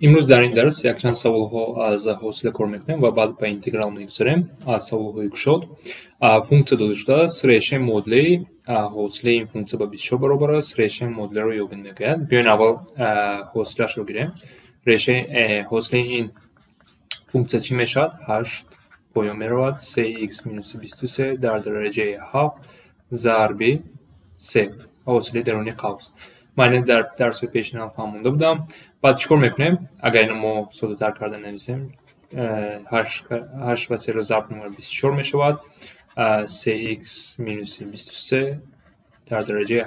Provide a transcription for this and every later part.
Имрӯз дар ин дарс якчанд саволҳо аз ҳосила кор мекунем ва баъд ба интеграл мегузарем аз саволҳои кушод. Функсия дода шудааст, решаи модулии ҳосилаи ин функсия ба 24 баробар аст, решаи модулиро ёбед мегӯяд. Биёед аввал ҳосилаашро гирем. Решаи ҳосилаи ин функсия чӣ мешавад? 8 поён меравад, 3x минуси 23 дар дараҷаи 7 зарби 3 ҳосилаи даруни қавс. Ман ин дар дарсҳои пешина ҳам фаҳмонда будам. Баъд чӣ кор мекунем? Агар ино мо соддатар карда нависем, 8 ва 3-ро зарб кунем, 24 мешавад. 3x минуси 23 дар дараҷаи 7.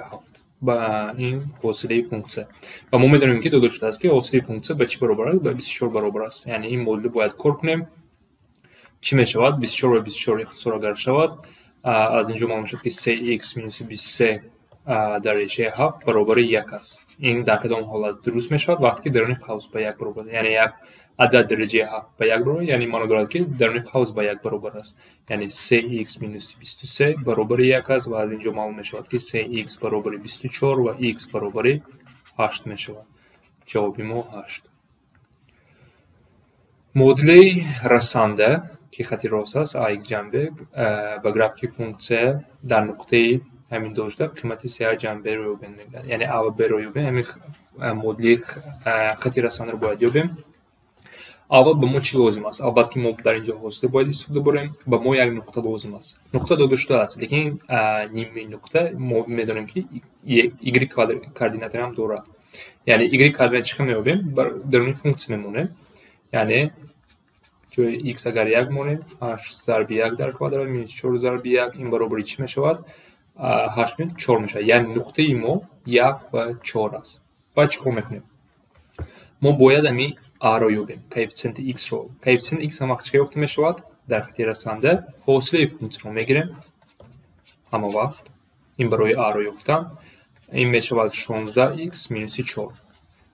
Ба ин ҳосилаи функсия. Ва мо медонем, ки дода шудааст, ки ҳосилаи функсия ба чӣ баробар аст? Ба 24 баробар аст. Яъне ин модулӣ бояд кор кунем. Чӣ мешавад? 24 ва 24 ихтисор агар шавад, аз инҷо маълум мешавад, ки 3x минуси 23 дар решаи 7 баробари 1 аст. Ин дар кадом ҳолат дуруст мешавад? Вақте ки даруни қавс ба 1 баробар аст. Яъне як адад дараҷаи 7 ба 1 баробар, яъне маъно дорад, ки даруни қавс ба 1 баробар аст. Яъне 3x минуси 23 баробари 1 аст ва аз инҷо маълум мешавад, ки 3x баробари 24 ва x баробари 8 мешавад. Ҷавоби мо 8. Модулии расанда, ки хати рост аст, ax ҷамъ b, ба графики функсия дар нуқтаи ҳамин дошта қимати ca ҷамъ b-ро ёбем мегӯяд. Яъне a ва b-ро ёбем, ҳамин модулии хати расандаро бояд ёбем. Аввал ба мо чӣ лозим аст? Албатта, ки мо дар инҷо ҳосила бояд истифода барем, ба мо як нуқта лозим аст. Нуқта дода шудааст, лекин ними нуқта мо медонем, ки y координатаам дорад. Яъне y координат чӣ хел меёбем? Даруни функсия мемонем. Яъне ҷои x агар 1 монем, 8 зарби 1 дар квадрат минус 4 зарби 1, ин баробари чӣ мешавад? 8 минус 4 мешавад. Яъне нуқтаи мо 1 ва 4 аст. Баъд чӣ кор мекунем? Мо бояд ҳамин a-ро ёбем, коэффитсиенти x-ро. Коэффитсиенти x ҳам вақт чӣ ёфта мешавад? Дар хати расанда ҳосилаи функсияро мегирем ҳама вақт. Ин барои a-ро ёфтан. Ин мешавад 16x минуси 4.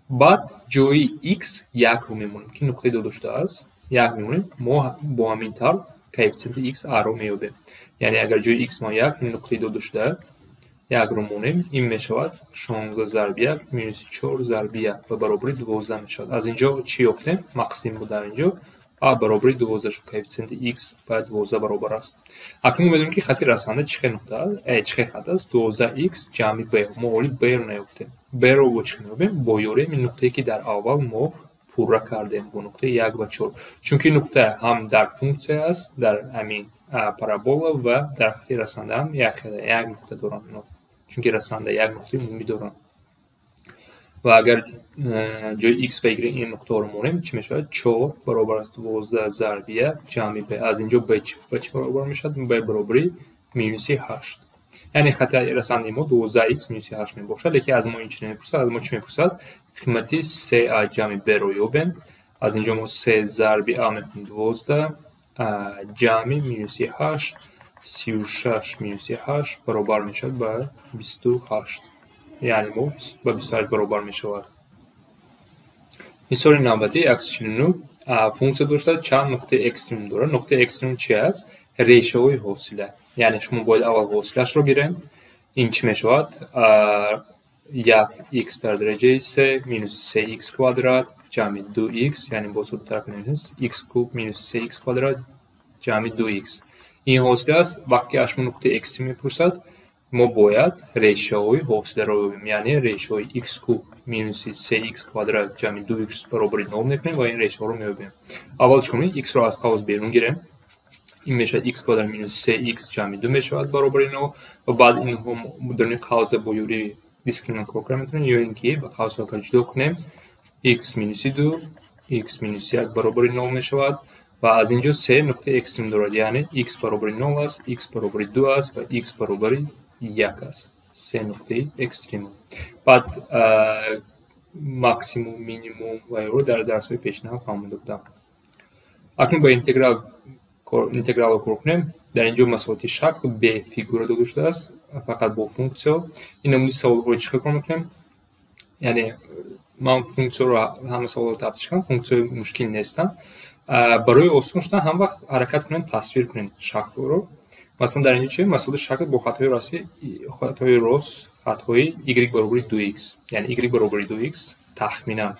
Баъд ҷои x 1-ро мемонем, ки нуқтаи дода шудааст. 1 мемонем, мо бо ҳамин тавр коэффитсиенти x a-ро меёбем. Яъне агар ҷои x мо 1, нуқтаи дода шуда 1-ро монем, ин мешавад 16 зарби 1 минуси 4 зарби 1 ва баробари 12 мешавад. Аз инҷо чӣ ёфтем? Мақсади мо дар инҷо a баробари 12 шуд, коэффитсиенти x ба 12 баробар аст. Акнун мо медонем, ки хати расанда чӣ хел нуқта аст, чӣ хел хат аст? 12x ҷамъи b. Мо ҳоли b-ро наёфтем. B-ро бо чӣ меёбем? Бо ёрии ҳамин нуқтае, ки дар аввал мо пурра кардем, бо нуқтаи 1 ва 4. Чунки нуқта ҳам дар функсия аст, дар ҳамин парабола ва дар хати расанда ҳам як нуқта доранд инҳо. Чунки расанда як нуқтаи умумӣ доранд. Ва агар ҷои x ва y ин нуқтаҳоро монем, чӣ мешавад? 4 баробар аст 12 зарби 1 ҷамъи b. Аз инҷо b ба чӣ баробар мешавад? B баробари минуси 8. Яъне хати расандаи мо 12x минуси 8 мебошад, лекин аз мо ин чӣ намепурсад? Аз мо чӣ мепурсад? Қимати 3a ҷамъи b-ро ёбем. Аз инҷо мо 3 зарби a мекунем 12 ҷамъи минуси 8, 36 минуси 8 баробар мешавад ба 28. Яъне мо ба 28 баробар мешавад. Мисоли навбатӣ 149. Функсия доштааст, чанд нуқтаи экстремум дорад. Нуқтаи экстремум чи аст? Решаҳои ҳосила. Яъне шумо бояд аввал ҳосилаашро гиред. Ин чӣ мешавад? 1 x дар дараҷаи 3 минуси 3x квадрат ҷамъи 2x, яъне бо соддатар кунем, x куб минуси 3x квадрат ҷамъи 2x. Ин ҳосила аст. Вақте ки аз шумо нуқтаи экстрем мепурсад, мо бояд решаҳои ҳосиларо ёбем. Яъне решаҳои x куб минуси 3x квадрат ҷамъи 2x баробари 0 мекунем ва ин решаҳоро меёбем. Аввал чӣ кунем? X-ро аз қавс берун гирем. Ин мешавад x квадрат минус 3x ҷамъи 2 мешавад баробари 0 ва баъд инҳо даруни қавса бо ёрии дискриминант кор карда метавонем ё ин ки ба қавсҳо агар ҷудо кунем, x минуси 2, x минуси 1 баробари 0 мешавад ва аз инҷо се нуқтаи экстрем дорад, яъне x баробари 0 аст, x баробари 2 аст ва x баробари 1 аст. Се нуқтаи экстремум. Баъд максимум, минимум ва ёро дар дарсҳои пешина ҳам фаҳмонда будам. Акнун ба интегралро кор кунем. Дар инҷо масоҳати шакл бе фигура дода шудааст, фақат бо функсия. Ин намуди саволҳоро чӣ хел кор мекунем? Яъне ман функсияро ҳама саволро тафтиш кардам, функсияҳои мушкил нестанд. Барои осон шудан ҳам вақт ҳаракат кунед, тасвир кунед шаклро. Масалан, дар инҷо чи? Масоҳати шакл бо хатҳои рости, хатҳои рост, хатҳои y баробари 2x, яъне y баробари 2x тахминан.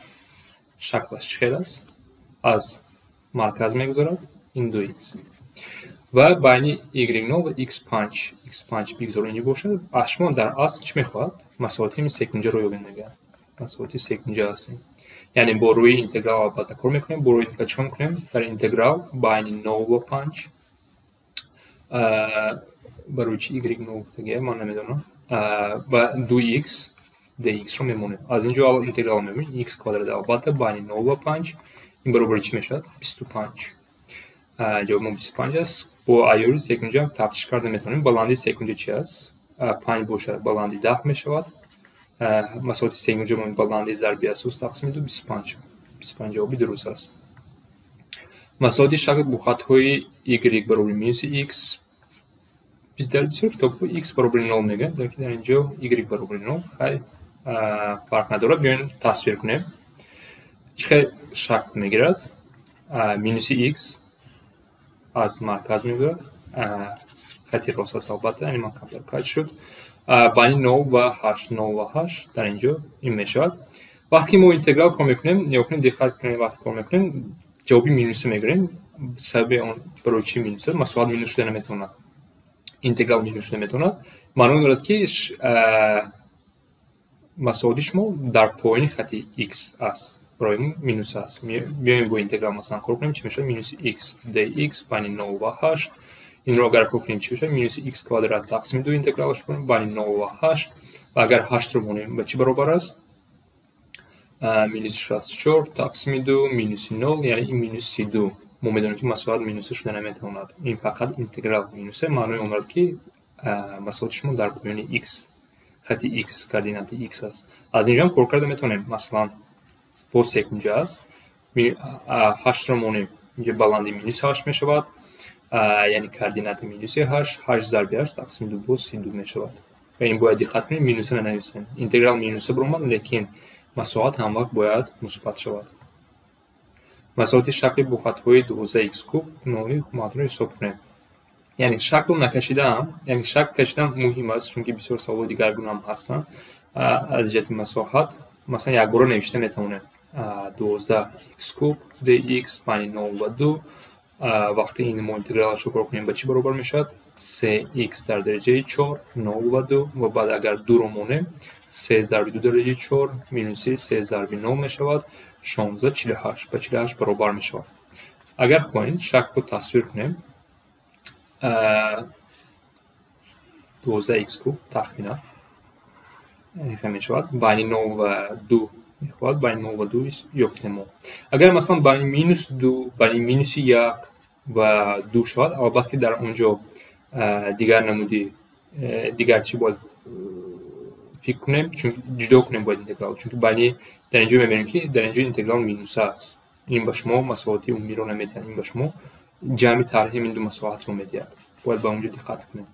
Шаклаш чӣ хел аст? Аз марказ мегузарад, ин 2x. Ва байни y0 ва x5, x5 бигзор инҷо бошад. Аз шумо дар асл чӣ мехоҳад? Масоҳати ҳамин секунҷаро ёбем мегӯяд. Масоҳати секунҷа ҳастем. Яъне бо рӯи интеграл албатта кор мекунем. Бо рӯи интеграл чӣ мекунем? Дар интеграл байни 0 ва 5, барои чи y0 гуфтагия ман намедонам, ва 2x dx-ро мемонем. Аз инҷо аввал интеграл мебинем, x квадрат албатта байни 0 ва 5, ин баробари чӣ мешавад? 25. Ҷавоби мо 25 аст. Бо айёри секунҷа тафтиш карда метавонем. Баландии секунҷа чи аст? 5 бошад, баландӣ 10 мешавад. Масоҳати секунҷа мо баландии зарби асос тақсими 2, 25. 25 ҷавоби дуруст аст. Масоҳати шакл бо хатҳои y баробари минуси x. Дар бисёр китобҳо x баробари 0 мегӯянд, дар инҷо y баробари 0. Хай, фарқ надорад. Биёем тасвир кунем. Чӣ хел шакл мегирад? Минуси x аз марказ мегузарад. Хати рост аст албатта, яъне ман камтар каҷ шуд. Байни 0 ва 8, 0 ва 8 дар инҷо ин мешавад. Вақте ки мо интеграл кор мекунем, нигоҳ кунем, диққат кунем, вақте кор мекунем, ҷавоби минуса мегирем. Сабаби он барои чӣ минус аст? Масоҳат минус шуда наметавонад. Интеграл минус шуда метавонад. Маъно дорад, ки масоҳати шумо дар поёни хати x аст. Барои мо минус аст. Биёем бо интеграл масалан кор кунем, чӣ мешавад? Минуси x dx байни 0 ва 8. Инро агар кор кунем, чӣ мешавад? Минуси x квадрат тақсими 2 интегралаш кунем байни 0 ва 8. Ва агар 8-ро монем, ба чӣ баробар аст? Минус 64 тақсими 2 минуси 0, яъне ин минус 32. Мо медонем, ки масоҳат минуса шуда наметавонад. Ин фақат интеграл минуса, маънои он дорад, ки масоҳати шумо дар поёни x, хати x, координати x аст. Аз инҷо ҳам кор карда метавонем. Масалан, боз секунҷа аст. 8-ро монем, инҷо баланди минус 8 мешавад, яъне координати минуси 8, 8 зарби 8 тақсими 2 боз 32 мешавад. Ва ин бояд диққат кунем, минуса нанависем. Интеграл минуса баромад, лекин масоҳат ҳамвақт бояд мусбат шавад. Масоҳати шакли бо хатҳои 12x куб ноли хуматро ҳисоб кунем. Яъне шаклро накашидаам, яъне шакл кашидан муҳим аст, чунки бисёр саволҳои дигаргун ҳам ҳастанд. Аз ҷиҳати масоҳат, масалан, якбора навишта метавонем. 12x куб dx байни 0 ва 2. Вақте ин мо интегралашро кор кунем, ба чӣ баробар мешавад? 3x дар дараҷаи 4, 0 ва 2, ва баъд агар 2-ро монем, 3 зарби 2 дараҷаи 4 минуси 3 зарби 0 мешавад, 16, 48, ба 48 баробар мешавад. Агар хоҳем шаклро тасвир кунем, 12x куб тахминан ин мешавад, байни 0 ва 2 мехоҳад, байни 0 ва 2 ёфтем мо. Агар масалан байни минус 2, байни минуси 1 ва 2 шавад, албатта ки дар он ҷо дигар намуди дигар чӣ бояд фикр кунем, чун ҷудо кунем бояд интеграл, чунки байни дар инҷо мебинем, ки дар инҷо интеграл минуса аст. Ин ба шумо масоҳати умумиро намедиҳад, ин ба шумо ҷамъи тарҳи ҳамин ду масоҳатро медиҳад. Бояд ба онҷо диққат кунем.